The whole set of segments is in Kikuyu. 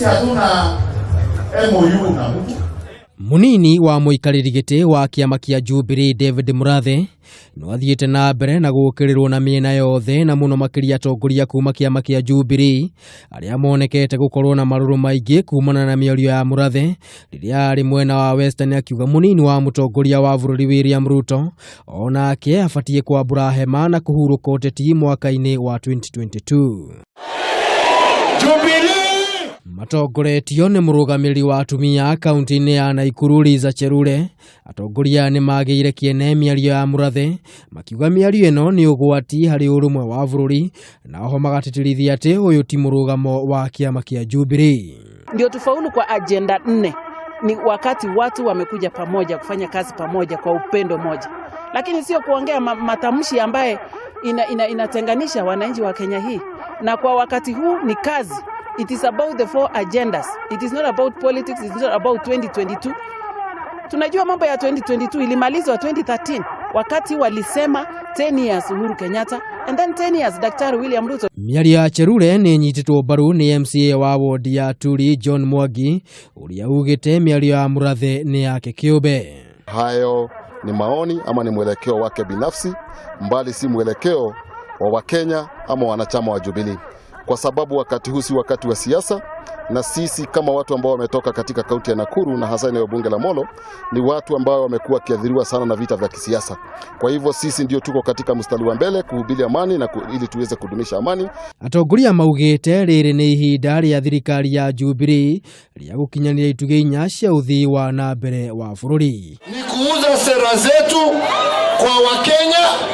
Sisi hatuna MOU na mtu. Munini wa mũikarĩri gĩtĩ wa kĩama kĩa Jubilee David Murathe no athiĩte na mbere na gũkĩrĩrwo na mĩena yothe na mũno makĩria atongoria kuma kĩama kĩa Jubilee arĩa monekete gũkorwo na marũrũ maingĩ kumana na mĩario ya Murathe rĩrĩa arĩ mwena wa Western akiuga mũnini wa mũtongoria wa bũrũri William Ruto onake abatiĩ kwambũra hema na kũhurũka ũteti mwaka-inĩ wa 2022. Matongoretio nĩ mũrũgamĩrĩri wa atumia kaunti-inĩ ya Naikuru Liza Cherure, atongoria aya nĩ magĩire kĩene mĩario ya Murathe makiuga mĩario ĩno nĩ ũgwati harĩ ũrũmwe wa bũrũri na oho magatĩtĩrithia atĩ ũyũ ti mũrũgamo wa kĩama kĩa Jubilee. Ndio tufaulu kwa ajenda nne ni wakati watu wamekuja pamoja kufanya kazi pamoja kwa upendo moja, lakini sio kuongea matamshi ambaye inatenganisha wananchi wa Kenya hii. Na kwa wakati huu ni kazi. It is about the four agendas. It is not about politics. It is not about 2022. Tunajua mambo ya 2022 ilimalizwa 2013 wakati walisema 10 years Uhuru Kenyatta and then 10 years Daktari William Ruto. Mĩario ya Cherure nĩ ĩnyitĩtwo mbaru nĩ MCA wa wodi ya Turi John Mwangi ũrĩa ugĩte mĩario ya Murathe nĩ yake kĩũmbe. Hayo ni maoni ama ni mwelekeo wake binafsi, mbali si mwelekeo wa Wakenya ama wanachama wa Jubilee, kwa sababu wakati huu si wakati wa siasa, na sisi kama watu ambao wametoka katika kaunti ya Nakuru na hasa eneo bunge la Molo ni watu ambao wamekuwa wakiathiriwa sana na vita vya kisiasa. Kwa hivyo sisi ndio tuko katika mstari wa mbele kuhubiri amani na ili tuweze kudumisha amani. Atongoria maugĩte rĩrĩ nĩ ihinda rĩa thirikari ya Jubilee rĩa gũkinyanĩria itugĩ inya cia ũthii wa na mbere wa bũrũri. Ni kuuza sera zetu kwa Wakenya.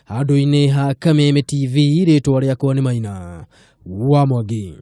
Handũ-inĩ ha Kameme TV, rĩtwa rĩakwa nĩ Maina wa Mwangi.